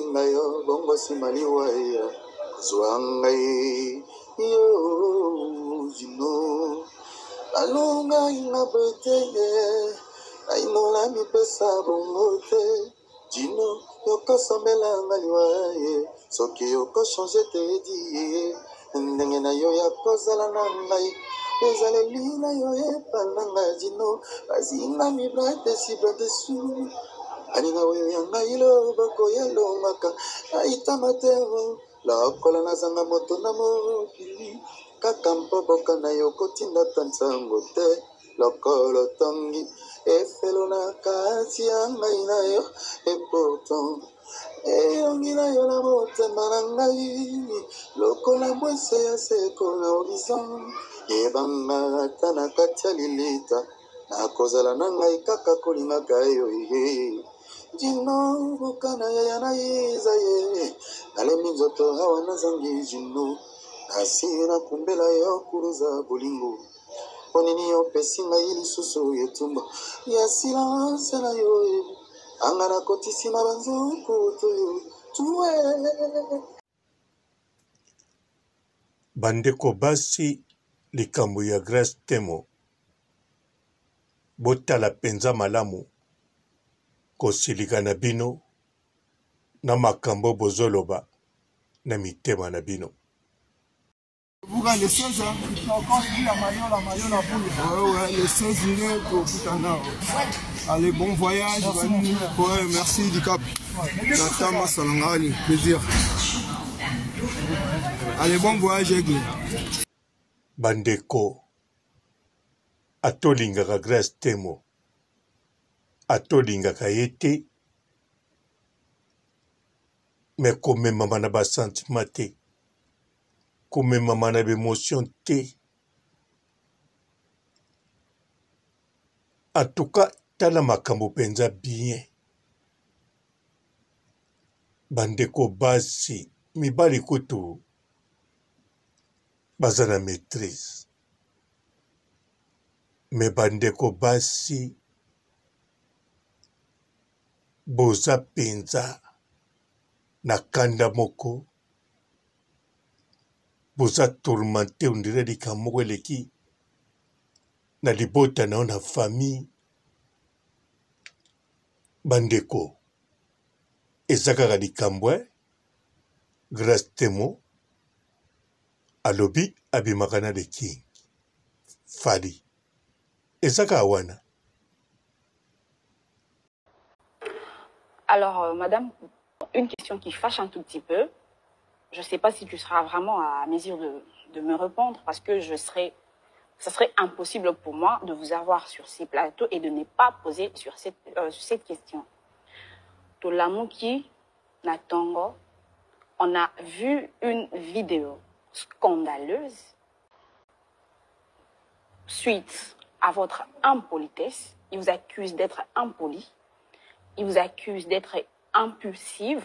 Nakolinga yo bongo nsima liwa eya kozwa ngai yo Djino Balongai na bote naino namipesa bongo te Djino yokosambela nga liwa ye soki okochange te di ndenge na yo ya kozala na ngai ezaleli na yo epa na ngai Djino bazingami bradesi bradesu baninga oyo ya ngai loboko elongaka naitama te lokola nazanga moto na mokili kaka mpo boka na yo kotinda ta nsango te lokolo tongi efelo na kati ya ngai na yo et pourtant elongi na yo na motema na ngai lokola mwese ya seko na horizon yebanga ata na kati ya lilita nakozala na ngai kaka kolingaka yo ye Djino bokana yaya na yeza ye nalembi nzoto awa nazangi Djino nasi nakumbela yo kuluza bolingo mpo nini opesi ngai lisusu etumba ya silence na yo anga nakotisi na banzuku toyo tue. Bandeko basi likambo ya Grace Temo botala penza malamu kosilika na bino na makambo bozoloba na mitema na bino. Buka le 16 hein. Mayola, Ouais, ouais, le 16 nde tokutana. Allez, bon voyage. Merci, ouais, merci Dicap. Tata Masalanga, allez, plaisir. Allez, bon voyage, Aigle. Bandeko, ata olingaka Grace Temo, ata olingaka ye te, mais komemama na ba sentiment te. Komemama na ba emotion te. En tout cas tala makambo penza bien. Bandeko basi, mibali kutu baza na maitrise. Mais bandeko basi boza penza na kanda moko boza tourmente on dirait likambo moko eleki na libota na yo na famille bandeko eza kaka likambo eh? Grace Temo alobi abimaka na le king Fally eza kaka wana. Alors, euh, madame, une question qui fâche un tout petit peu. Je ne sais pas si tu seras vraiment à mesure de, de me répondre parce que je serais, ça serait impossible pour moi de vous avoir sur ces plateaux et de ne pas poser sur cette, euh, cette question. Tolamuki na tongo, on a vu une vidéo scandaleuse suite à votre impolitesse. Il vous accuse d'être impoli. Il vous accuse d'être impulsive.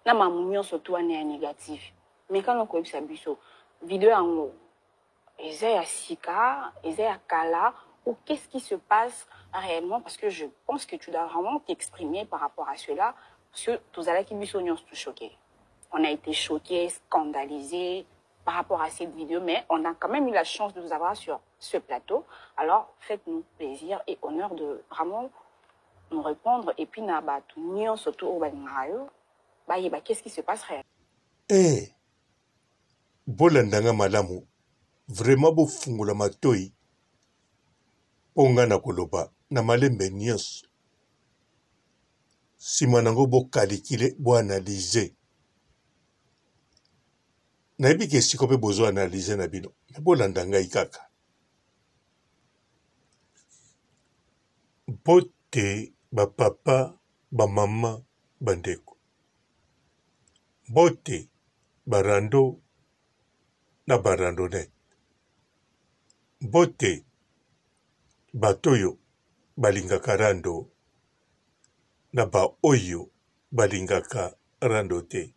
Na mamu nyonso tu wana ya négative. Mais quand okoyebisa biso vidéo yango eza ya sika, eza ya kala ou qu'est-ce qui se passe réellement parce que je pense que tu dois vraiment t'exprimer par rapport à cela parce que tozalaki biso nyonso tout choqué. On a été choqués, scandalisés par rapport à cette vidéo, mais on a quand même eu la chance de vous avoir sur ce plateau. Alors, faites-nous plaisir et honneur de vraiment nous répondre. Et puis, na batu nyonso surtout oyo balingaka yo, bayeba qu'est-ce qui se passe réellement. Eh, bolanda nga malamu vraiment bofungola matoyi mpo nga na koloba na malembe nyonso nsima nango bokalikile boanalyse Nayebi ke siko pe bozo analyse na bino mais bolanda ngai kaka. Mbote ba papa, ba mama, ba ndeko. Mbote ba rando na ba randonnette. Mbote bato oyo balingaka rando na ba oyo balingaka rando te.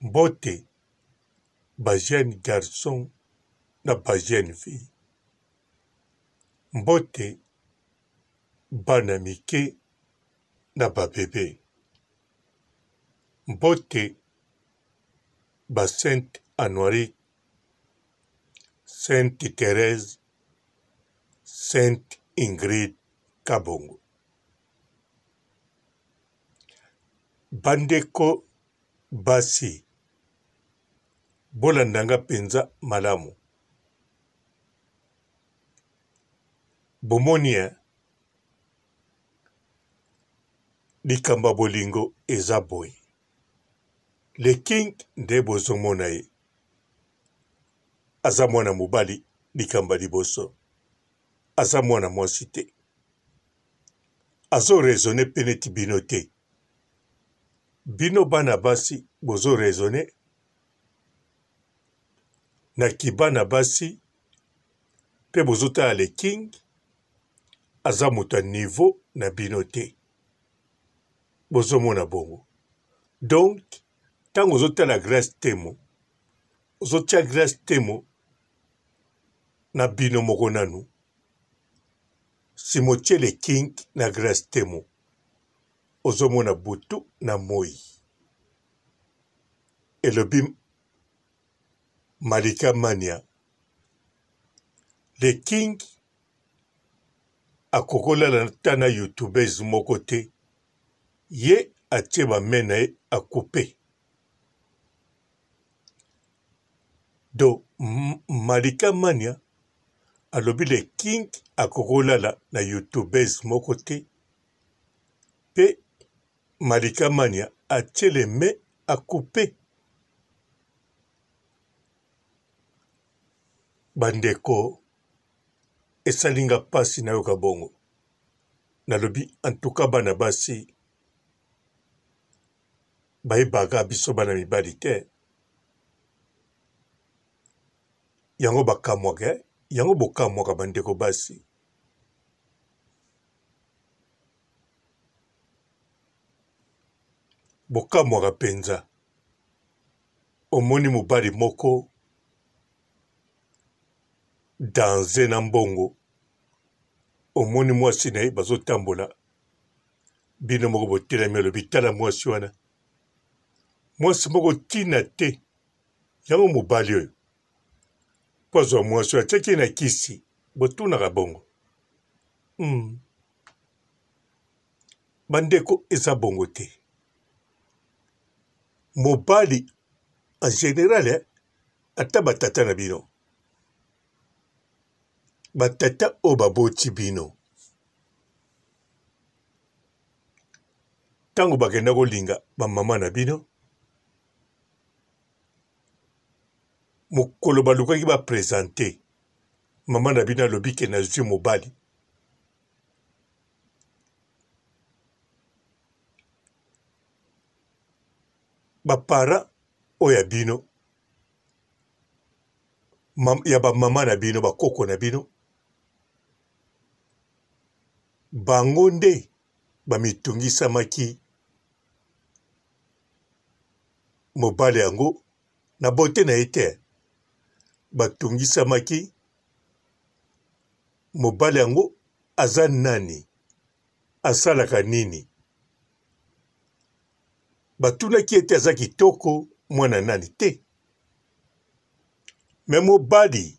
Mbote ba jeune garçon na ba jeune fille. Mbote bana mike na ba bebe. Mbote ba Sainte Anuarite, Sainte Therèse, Sainte Ingrid Kabongo. Bandeko basi, bolanda nga mpenza malamu. Bomoni eh? Likambo ya bolingo eza boye. Le King nde bozomona ye aza mwana mobali likambo ya liboso aza mwana mwasi te azo raisonne pe neti bino te bino bana basi bozo raisonne na kibana basi pe bozotala le king aza moto ya niveau na bino te bozomona bongo donc ntango ozotala grace temo ozotia grace temo na bino moko nanu sima otie le king na grace temo ozomona butu na moi elobi malika mania le king akokolala ata na youtubeuse moko te ye atie ba main na ye akupe do malika mania alobi le king akokolala na youtubeuse moko te pe malika mania atie le main akupe bandeko esali nga pasi nayoka bongo nalobi en tout cas bana basi bayebaka biso bana mibali te yango bakamwaka eh? yango bokamwaka bandeko basi bokamwaka mpenza omoni mobali moko danze na mbongo omoni mwasi na ye bazotambola bino moko botelemi olobi tala mwasi wana mwasi moko ntina te yango mobali oyo mpo azwa mwasi oyo atiaki ye na kisi botunaka bongo mm. Bandeko eza bongo te. Mobali en general eh, ata ba tata na bino ba tata oyo baboti bino ntango bakenda kolinga bamama na bino mokolo balukaki bapresente mama na bino alobi ke nazwi mobali Ba parents oyo ya bino ya ba mama na bino ba koko na bino bango nde bamitungisamaki mobali yango na bote na ye te batungisamaki mobali yango aza nani asalaka nini batunaki ete aza kitoko mwana nani te me mobali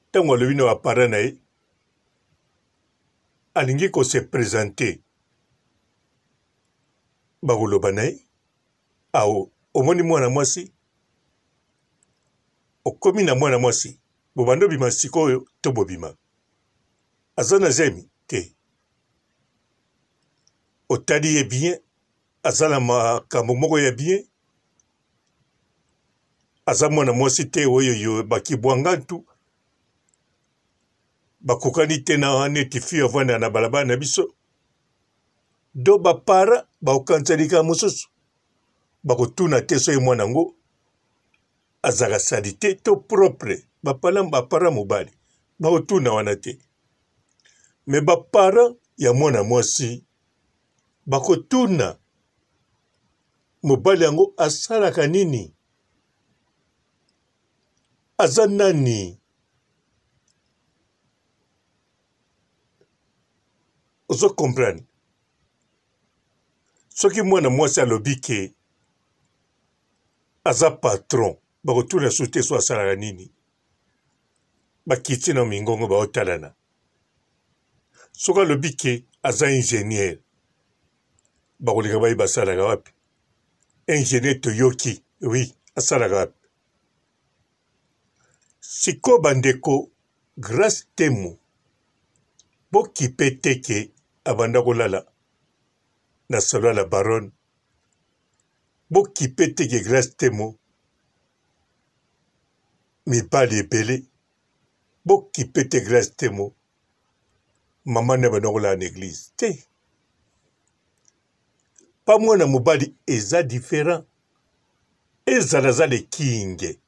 ntango alobi na bapara na ye alingi kose presente bakoloba na ye ao omoni mwana mwasi okomi na mwana mwasi bobanda obima sikoyo to bobima aza na zemi te otali ye bien aza na makambo moko ya bien aza mwana mwasi te oyo yo bakibwangantu bakokani te na neti fille avanda na balabala na biso do bapara bakokanisa likambo mosusu bakotuna te soki mwana yango azalaka salite to propre bapala bapara mobali bakotuna wana te me baparent ya mwana mwasi bakotuna mobali yango asalaka nini aza nani ozo comprendre soki mwana mwasi alobi ke. Aza patron, bakotuna su te so asalaka nini. Bakiti na mingongo baotalana. Soki alobi ke aza ingénieur, bakolinga bayeba asalaka wapi. Ingénieur toyoki, oui, asalaka wapi. Sikoyo bandeko, Grace Temo bokipe te ke abanda kolala na salon ya la baronne. Bokipe te ke Grace Temo mibali ebele. Bokipe te Grace Temo mama nde abanda kolala na eglise te. Pa mwana mobali eza different. Ezala aza le king.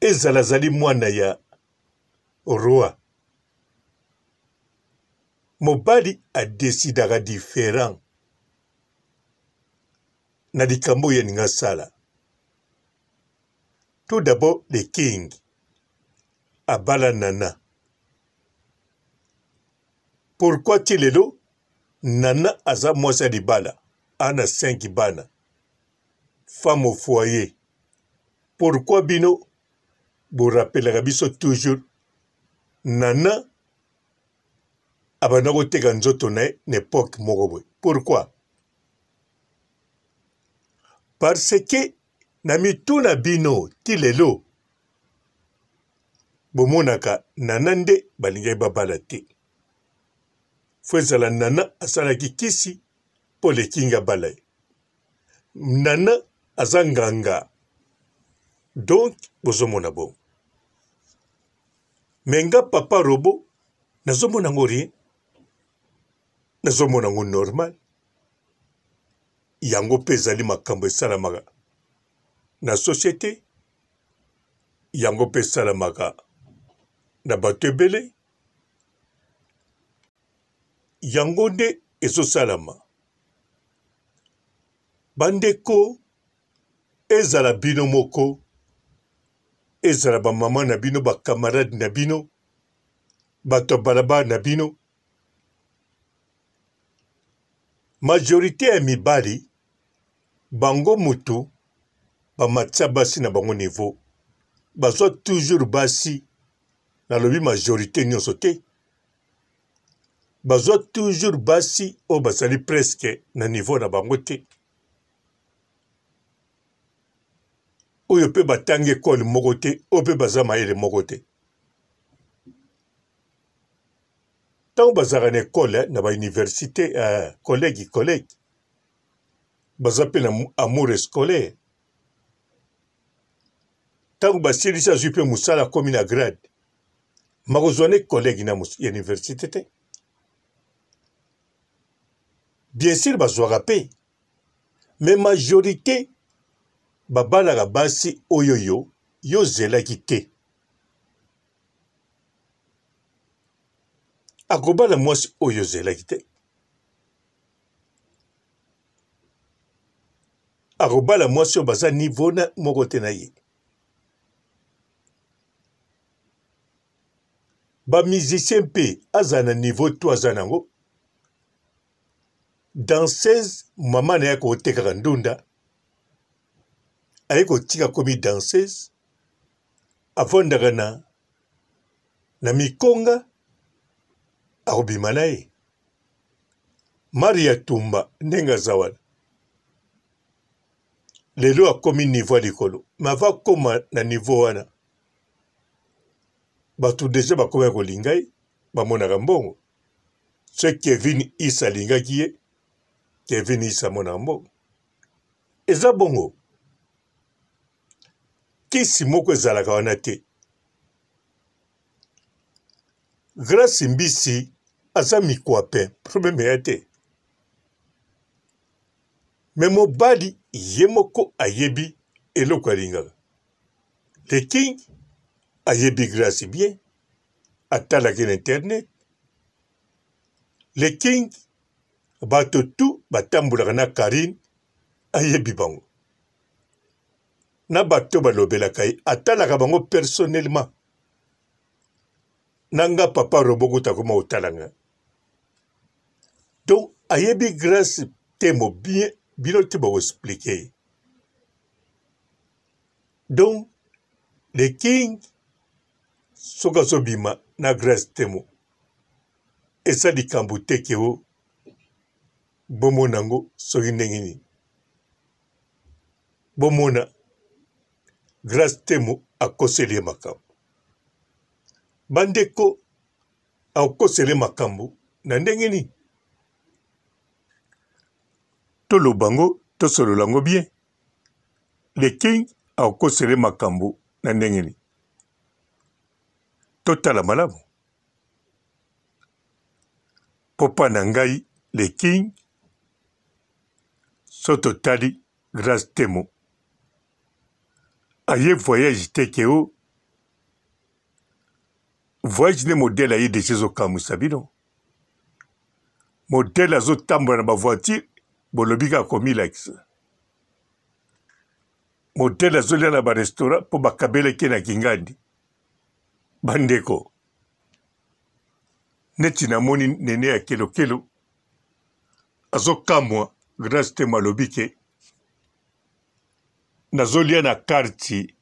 Ezala azali mwana ya roi. Mobali a decidaka different na likambo oyo alingi asala. Tout d'abord le king abala Nana. Pourquoi ti lelo Nana aza mwasi ya libala ana 5 bana femme au foyer. Pourquoi bino bo rappelaka biso toujours Nana abanda koteka nzoto na ye na epoque moko boye? Pourquoi? Parce que na mitu na bino ti lelo bomonaka Nana nde balingaki babala te. Fo ezala Nana asalaki kisi mpo le king abala ye. Nana aza nganga donc bozomona bongo. Me nga papa robo nazomona ngo rien, nazomona ngo normal. Yango mpe ezali makambo esalamaka na societe, yango mpe esalamaka na bato ebele, yango nde ezosalama. Bandeko, ezala bino moko, ezala ba mama na bino, ba camarade na bino, bato ya balabala na bino, majorite ya mibali bango mutu bamatisa basi na bango niveau, bazwa toujours basi, nalobi majorite nyonso te, bazwa toujours basi oyo bazali presque na niveau na bango te, oyo mpe batangi ekole moko te, oyo mpe baza mayele moko te. Ntango bazalaka na ekole, na ba universite, collègue collègue, baza mpe na amour scolaire. Ntango basilisi, azwi mpe mosala, akomi na grade, makozwa ne collègue na université te. Bien sûr bazwaka mpe, mais majorité babalaka basi oyo yo yo ozelaki te. Akobala mwasi oyo ozelaki te. Akobala mwasi oyo baza niveau na moko te na ye. Ba musicien mpe azala na niveau to aza nango. Danseuse mama na ye akotekaka ndunda, aye kotika komi danseuse, avandaka na na mikonga, akobima na ye. Maria Tumba ndenge aza wana lelo akomi niveau ya likolo, mais avant akoma na niveau wana bato deja bakomaki kolinga ye, bamonaka mbongo. Ce Kevin Issa alingaki ye, Kevin Issa amonaka mbongo. Eza bongo, kisi moko ezalaka wana te. Grace Mbisi aza mikwape, problème ya te. Me mobali ye moko ayebi eloko alingaka. Le King ayebi Grace bien, atalaki na internet. Le King bato tout batambolaka na Carine ayebi bango. Na bato balobelaka ye atalaka bango personnellement. Na nga papa robo kuta akoma kotala nga. Donc ayebi Grace Temo bien Bino te bako expliquer ye. Donc le king soki azobima na Grace Temo eza likambo te ke o bomona yango soki ndenge nini. Bomona Grace Temo akoseli ye makambo. Bandeko akoseli ye makambo na ndenge nini? Toloba yango, tosolola yango bien. Le King akoseli ye makambo na ndenge nini? Totala malamu. Popa na ngai Le King, so totali Grace Temo aye voyage te ke o voyage nde modèle aye deja ezokamwisa bino modèle azotambola na bavoiture bolobi kaka komilakisa modèle azolia na barestaurant mpo bakabelaki na kingandi bandeko neti namoni nene ya kelokelo azokamwa Grace Temo alobi ke nazolia na carte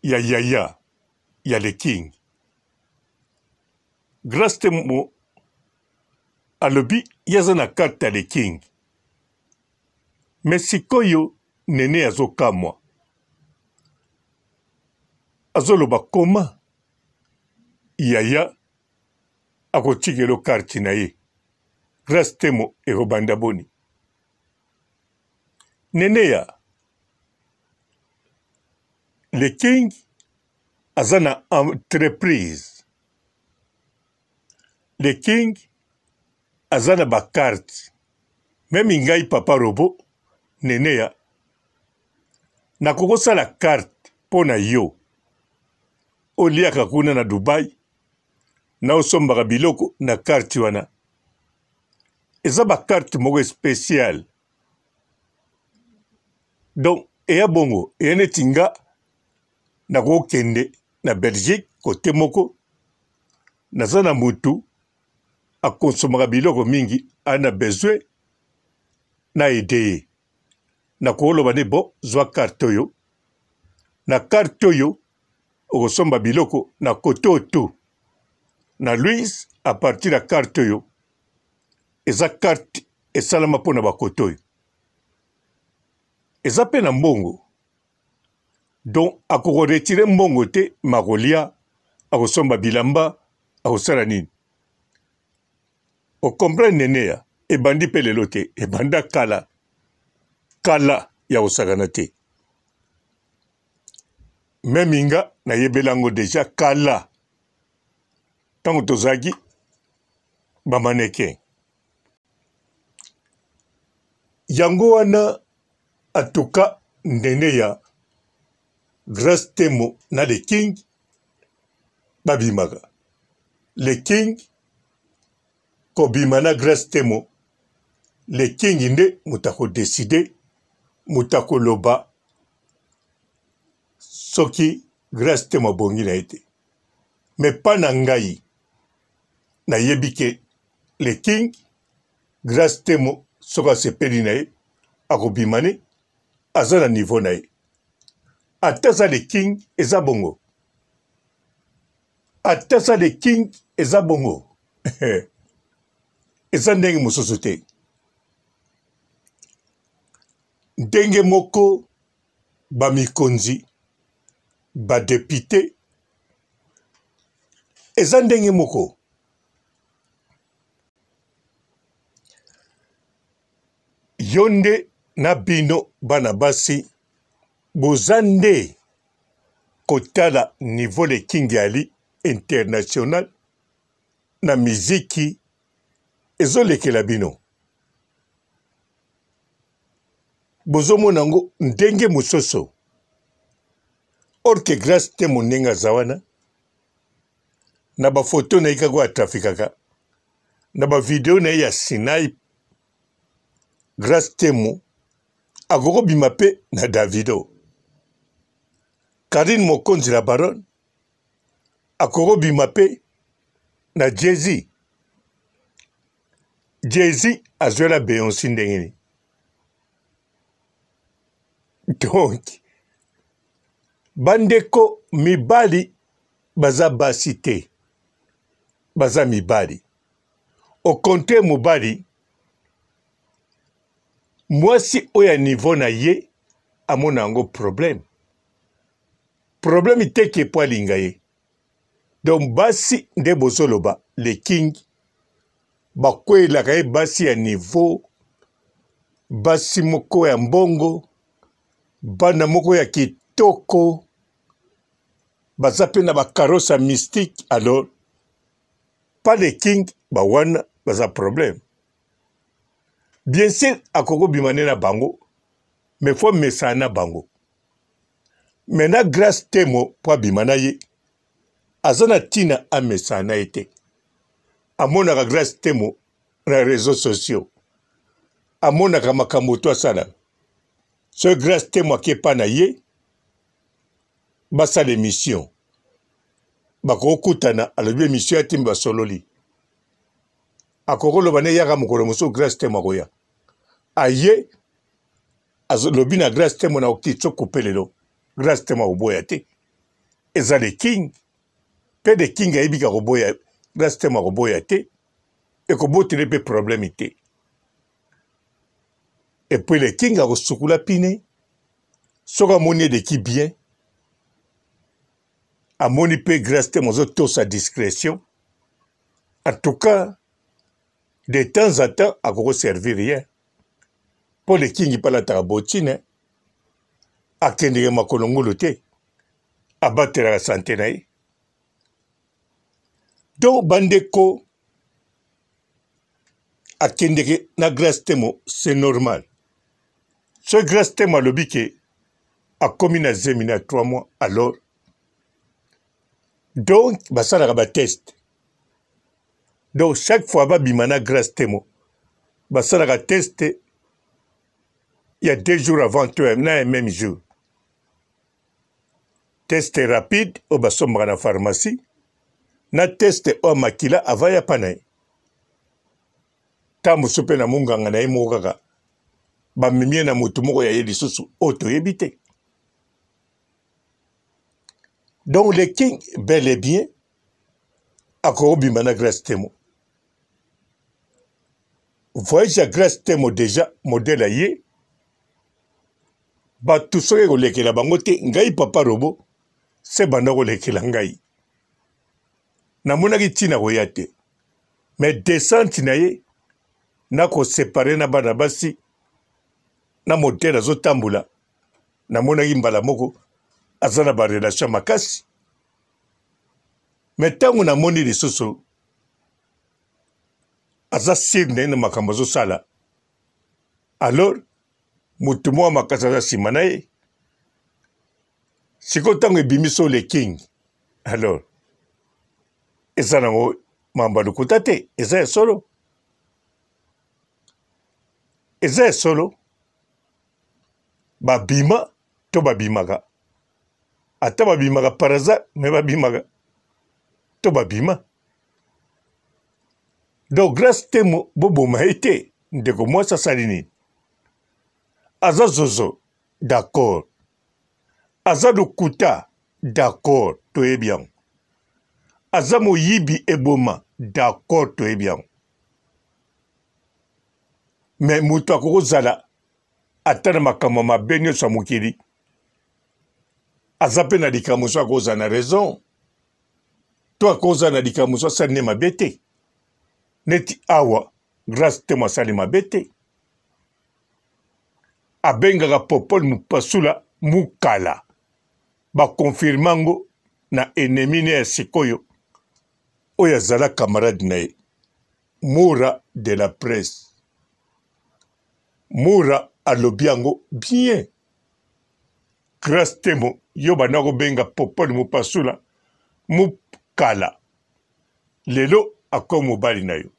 ya yaya ya le king. Grace Temo alobi ye aza na carte ya le king mais sikoyo nene azokamwa azoloba koma yaya akotikelo carte na ye Grace Temo ekobanda boni Neneya le king aza na entreprise le king aza na bacarte meme ngai papa robo Neneya nakokosala carte mpo na yo oliaka kuna na Dubai na osombaka biloko na carte wana eza ba carte moko special donc eya bongo eya neti nga nakokende na Belgique kote moko naza na mutu akonsomaka biloko mingi ana besoin na aide ye nakoloba nde bon zwa carte oyo na carte oyo okosomba biloko na kote oyo tout na Louise à partir ya carte oyo eza carte esalama mpo na bakote oyo eza mpe na mbongo donc akokoretire mbongo te ma akolia akosomba bilamba akosala nini okomprendre neneya ebandi mpe lelo te ebanda kala kala ya kosakana te meme nga nayebela yango deja kala ntango tozalaki bamaneke yango wana atuka ndenge ya Grace Temo na Le King babimaka Le King kobima na Grace Temo Le King nde moto akodeside moto akoloba soki Grace Temo abongi na ye te mais pa na ngai nayebi ke Le King Grace Temo soki asepeli na ye akobima ne aza na niveau na ye ata aza Le King eza bongo ata aza Le King eza bongo eza ndenge mosusu te ndenge moko ba mikonzi ba depute eza ndenge moko yo nde na bino bana basi boza nde kotala niveau le king ali international na miziki ezolekela bino bozomona yango ndenge mosusu or que grace temo ndenge aza wana na bafoto na ye kaka oyo atrafikaka na bavideo na ye ya sinai grace temo akoki kobima mpe na davido karine mokonzi la baronne akoki kobima mpe na jezi. Jay-Z azwela Beyonce ndenge nini? Donc bandeko mibali baza basi te, baza mibali. Au contraire mobali mwasi oyo ya niveau na ye amona yango problème. Problème te ke po alinga ye. Donc basi nde bozoloba le king bakweyelaka ye basi ya niveau, basi moko ya mbongo, bana moko ya kitoko, baza mpe na bakarosse ya mystique. Alors pas le king ba wana baza problème. Bien sûr akoki kobima nde na bango mais faut amesana na bango. Maintenant Grace Temo mpo abima na ye aza na ntina amesana na ye te. Amonaka Grace Temo na réseaux sociaux, amonaka makambo to asalaka. Soki Grace Temo ake epa na ye basala émission, bakokutana, alobi émission ya timbe basololi, akoki koloba ne yaka mokolo mosusu Grace Temo akoya, aye alobi na Grace Temo na okitso coupe lelo, Grace Temo akoboya te, eza le king mpe le king ayebi ka koboya Grace Temo akoboya te, ekobotele mpe problème te. Et puis le king akosukula pine soki amoni eleki bien, amoni mpe Grace Temo azotosa discrétion. En tout cas de temps en temps akoko servir ye mpo le king mpe alataka botine, akendeke makolo ngulu te, abatelaka sante na ye. Donc bandeko akendeke na Grace Temo, c'est normal. Soki Grace Temo alobi ke akomi na zemi na 3 mois, alors donc basalaka ba test. Donc chaque fois babima na Grace Temo basalaka test ya 2 jours avant to na même jour, test rapide oyo basombaka na pharmacie na test oyo makila avant ya pa na ye. Ntango mosusu mpe na monganga na ye moko kaka bamemi ye na motu moko ya ye lisusu oyo toyebi te. Donc le king bel et bien akobima na Grace Temo. Voyage ya Grace Temo déjà modèle ya ye bato soki ekolekela bango te. Ngai papa robo se banda kolekela ngai, namonaki ntina koya te, mais descente na ye na kosepare na bana basi na modèle azotambola, namonaki mbala moko aza na barelation makasi. Mais ntango namoni lisusu aza sire na ye na makambo azosala, alors moto moko makasi aza nsima na ye. Sikoyo ntango ebimi so le king, alors eza nango mambo ya lokuta te, eza ya solo, eza ya solo. Babima to babimaka, ata babimaka par hasard, mais babimaka to babima. Donc Grace Temo boboma ye te, ndeko mwasi asali nini? Aza zozo, d'accord. Aza lokuta, d'accord, toyebi yango. Aza moyibi eboma, d'accord, toyebi yango. Mais moto akoki kozala ata na makambo mabe nyonso ya mokili, aza mpe na likambo mosusu akozala na raison to akozala na likambo mosusu asali nde mabe te. Neti awa Grace Temo asali mabe te, abengaka Popol Mupasula mukala, bakonfirme yango na ennemi ne ya sikoyo oyo azala camarade na ye Mura de la presse. Mura alobi yango bien. Grace Temo yo banda kobenga Popol Mupasula mukala, lelo akomi mobali na yo.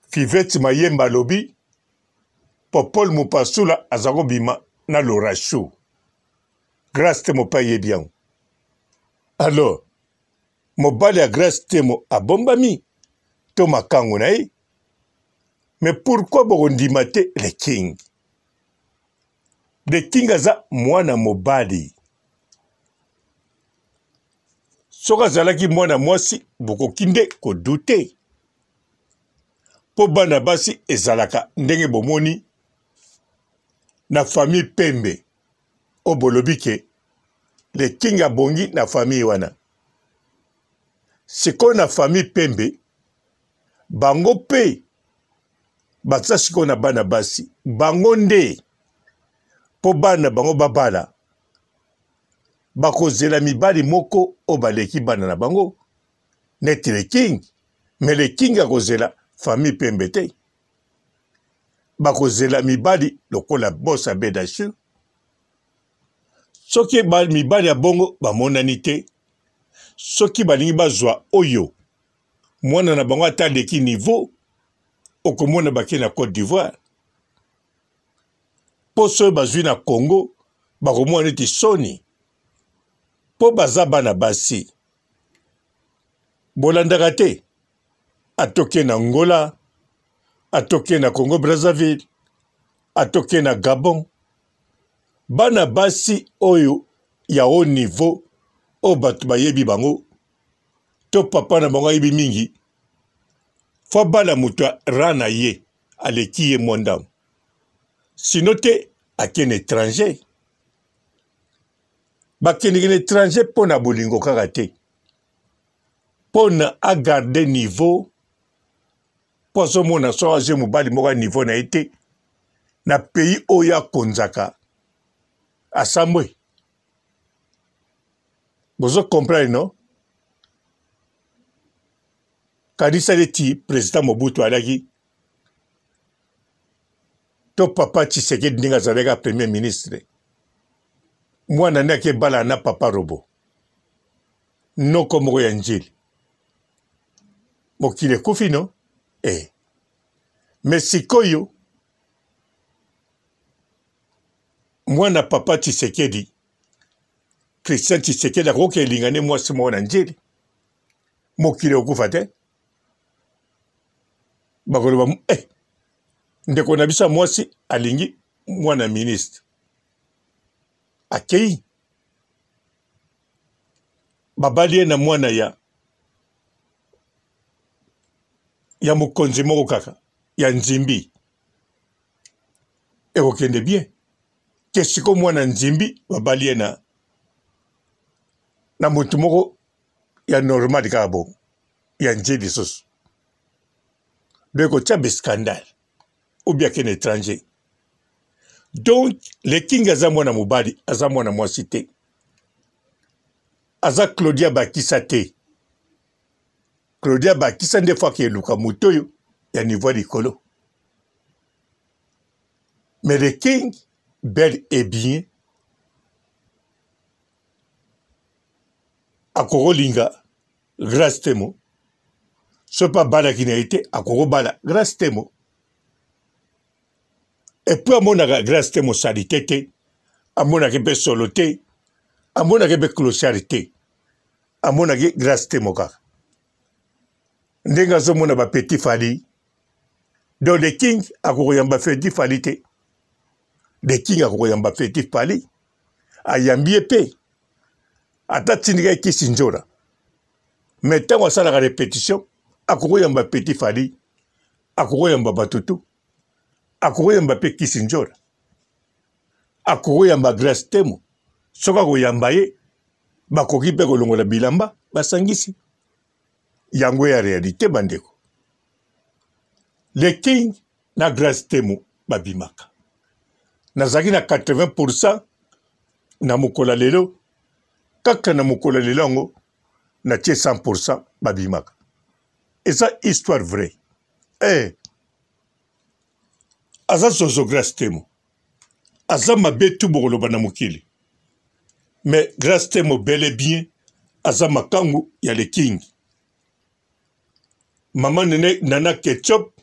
Fivette Mayemba alobi Popol Mupasula aza kobima na Laura Chou. Grace Temo pe ayebi yango. Alors mobali ya Grace Temo abombami. to makango na ye. Mais pourquoi bokondima te le king? Le king aza mwana mobali. Soki azalaki mwana mwasi bokoki nde kodute. Mpo bana basi ezalaka ndenge bomoni na famille Pembe oyo bolobi ke le king abongi na famille wana. Sikoyo na famille Pembe bango mpe baza sikoyo na bana basi bango nde mpo bana bango babala bakozela mibali moko oyo baleki bana na bango neti le king me le king akozela famille pembe te bakozela mibali lokola bosa bedasur soki mibali ya bongo bamonani te soki balingi bazwa oyo mwana na bango ata aleki niveau okomona bake na Cote d'Ivoire mpo soki bazwi na Congo bakomona neti soni mpo baza bana basi bolandaka te atoke na Angola atoke na Congo Brazzaville atoke na Gabon bana basi oyo ya haut niveau oyo bato bayebi bango to papa na bango ayebi mingi fo abala moto ya ra na ye aleki ye mwa ndambo sino te ake na étranger bakendeke na étranger mpo na bolingo kaka te mpo na agarde niveau mpo azomona so azwi mobali moko ya niveau na ye te na pays oyo akonzaka asambwe bozo comprendre non kanisa neti président mobutu alaki to papa tshisekedi ndenge azalaka premier ministre mwana nde akebala na papa robo noko moko ya njili mokili ekufi no eh. me sikoyo mwana papa tshisekedi Christian Tshisekedi akoki elinga ne mwasi moko na njeli mokili okufa te bakoloba eh, ndeko na biso ya mwasi alingi mwana ministre akei babali ye na mwana ya ya mokonzi moko kaka ya nzimbi ekokende bien ke siko mwana nzimbi babali ye na na motu moko ya normal kaka bongo ya nje lisusu donc ekotia bescandale ou bien akende étranger donc le king aza mwana mobali aza mwana mwasi te aza claudia bakisa te claudia bakisa nde fo akeluka moto oyo ya niveau ya likolo Mais le king, bel et bien, akokolinga Grace Temo. Soki mpe abalaki na ye te, akokobala Grace Temo. Et puis amonaka Grace Temo salite te, amonaki mpe solo te, amonaki mpe clochard te, amonaki Grace Temo kaka. Ndenge azomona ba petit Fally Donc le king akokoyamba Feti Fally te. Le king akokoyamba Feti Fally. Ayambi ye pe. Ata tindika ye kisi nzora. Mais ntango asalaka repetition, akokoyamba Petit Fally, akokoyamba bato tout. Akokoyamba pe kisi nzora. Akokoyamba Grace Temo. Soki akoyamba ye, bakoki pe kolongola bilamba basangisi. Yango ya realite bandeko. Le King na Grace Temo babimaka. Nazalaki na 80% na mokolo ya lelo, kaka na mokolo ya lelo yango natie 100% babimaka. Eza histoire vraie. Eh, aza zozo Grace Temo. Aza mabe tu bokoloba na mokili. Mais Grace Temo bel et bien aza makangu ya Le King. Mama nene nana ketchup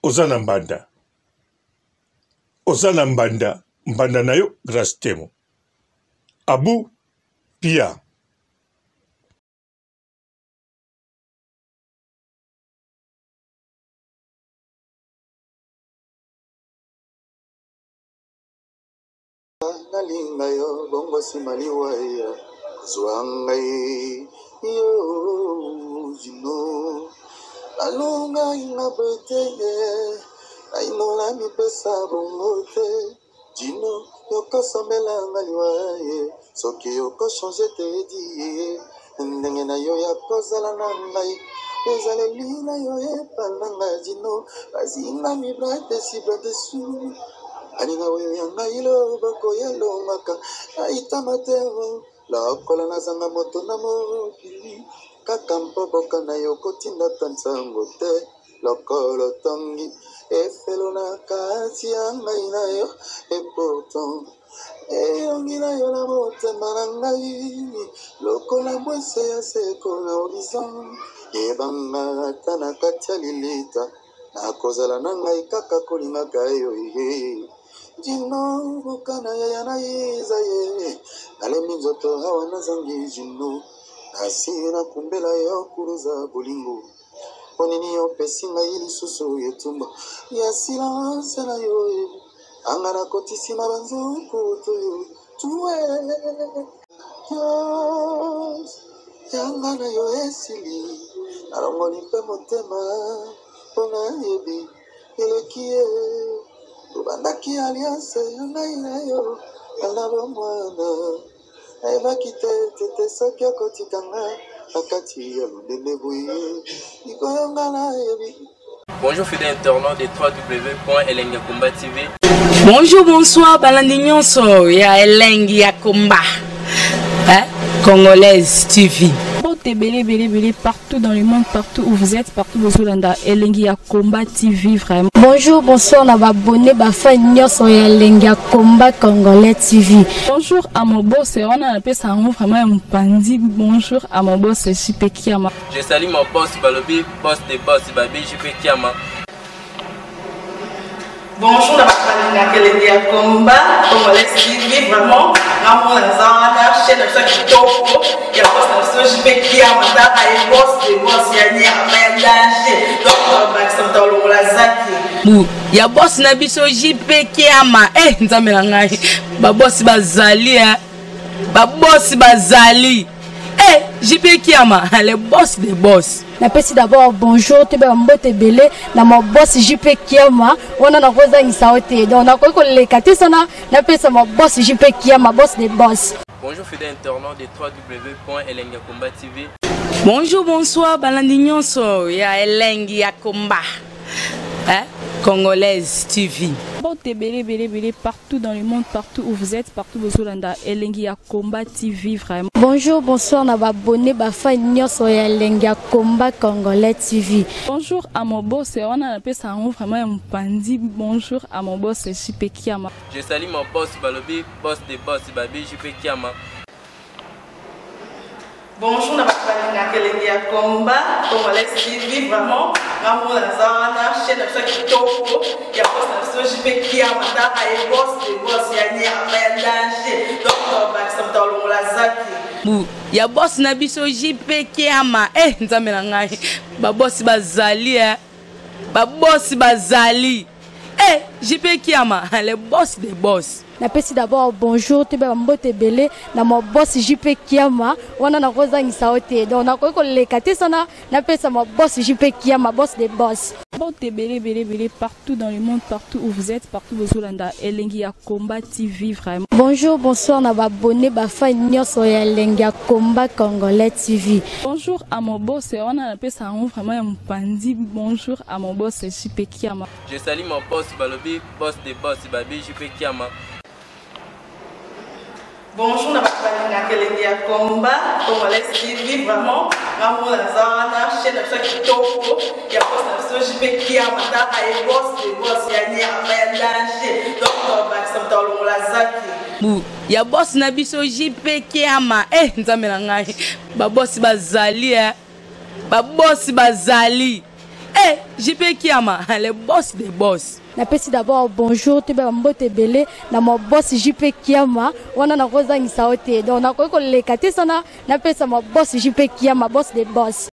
oza na mbanda. Oza na mbanda, mbanda na yo Grace Temo. Abu Pia. nalinga yo bongo nsima liwa eya kozwa ngai yo jino nalonga inga boye te naino namipesa bongo te jino yokosambela nga liwa ye soki okochange te edi ndenge na yo ya kozala na ngai ezaleli na yo epa na ngai jino bazingami bradesi bradesu alinga oyo ya ngai loboko elongaka aitama te lokola nazanga moto na mokili kaka mpo boka na yo kotinda ta nsango te lokolo tongi efelo na kati ya ngai na yo epourtant elongi na yo na motema na ngai lokola mwese ya seko na horizon yebanga ata na kati ya lilita nakozala na ngai kaka kolingaka yo ye jino bokana yaya na yeza ye nalembi nzoto awa nazangi jino nasi nakumbela yo kuruza bolingo mpo nini opesi ngai lisusu etumba ya silence na yo anga nakotisi na banzuku toyo tue yanga na yo esili nalongoli mpe motema mpo nayebi eleki ye tobandaki alliance ya ngai na yo na bomwana nayebaki te tete soki okotika nga na kati ya londende boye likoyo nga nayebi. Bonjour fidèles internautes de www.elengiyakomba TV. Bonjour, bonsoir, balandi nyonso ya Elengi ya Komba. Hein? Congolaise TV. Mbote ebele ebele ebele partout dans le monde, partout où vous êtes, partout bozolanda Elengi ya Combat TV vraiment. Bonjour, bonsoir na ba abonné ba fan nyonso ya Elengi ya Combat Congolais TV. Bonjour à mon boss, wana napesa yango vraiment ya mopanzi. Bonjour à mon boss JP Kiama. Je salue mon boss Balobi, boss des boss Babi JP Kiama. Bonjour na bato balingaka elengi ya combat congolais TV vraiment ngamona naza wana chaîne na biso ya kitoko ya boss na biso JP Kiama tala ye boss de boss ya nyama ya danger donc bakisa moto alongola zaki bu ya boss na biso JP Kiama eh nzambe na ngai ba boss bazali eh ba boss bazali eh JP Kiama le boss des boss. Napesi d'abord bonjour toyeba mbote ebele na ma boss JP Kiama wana nakozangisa yo te donc nakoki koleka te sana napesa ma boss JP Kiama boss des boss. Bonjour fidèles internautes de www.elengiyakomba TV. Bonjour, bonsoir, balandi nyonso ya Elengi ya Komba. Hein? Congolaise TV. Mbote ebele ebele ebele partout dans le monde, partout où vous êtes, partout bozolanda Elengi ya Combat TV vraiment. Bonjour, bonsoir na ba abonné ba fan nyonso ya Elengi ya Combat Congolais TV. Bonjour à mon boss, wana napesa yango vraiment ya mopanzi. Bonjour à mon boss JP Kiama. Je salue mon boss Balobi, boss des boss Babi JP Kiama. Bonjour na bato balingaka elengi ya combat congolais TV vraiment ngamona naza wana chaîne na biso ya kitoko ya boss na biso JP Kiama tala ye boss de boss ya nyama ya danger donc bakisa moto alongola zaki bu ya boss na biso JP Kiama eh nzambe na ngai ba boss bazali eh ba boss bazali eh JP Kiama le boss des boss. Napesi d'abord bonjour toyeba mbote ebele na ma boss JP Kiama wana nakozangisa yo te donc nakoki koleka te sana napesa ma boss JP Kiama boss des boss. Mbote ebele ebele ebele partout dans le monde, partout où vous êtes, partout bozolanda Elengi ya Combat TV vraiment. Bonjour, bonsoir na ba abonné ba fan nyonso ya Elengi ya Combat Congolais TV. Bonjour à mon boss, wana napesa yango vraiment ya mopanzi. Bonjour à mon boss JP Kiama. Je salue mon boss Balobi, boss des boss Babi JP Kiama. Bonjour na bato balingaka elengi ya combat congolais TV vraiment ngamona naza wana chaîne na biso ya kitoko ya boss na biso JP Kiama tala ye boss de boss ya nyama ya danger donc bakisa moto alongola zaki bu ya boss na biso JP Kiama eh nzambe na ngai ba boss bazali eh ba boss bazali eh JP Kiama le boss des boss. Napesi d'abord bonjour toyeba mbote ebele na ma boss JP Kiama wana nakozangisa yo te donc nakoki koleka te sana napesa ma boss JP Kiama boss des boss.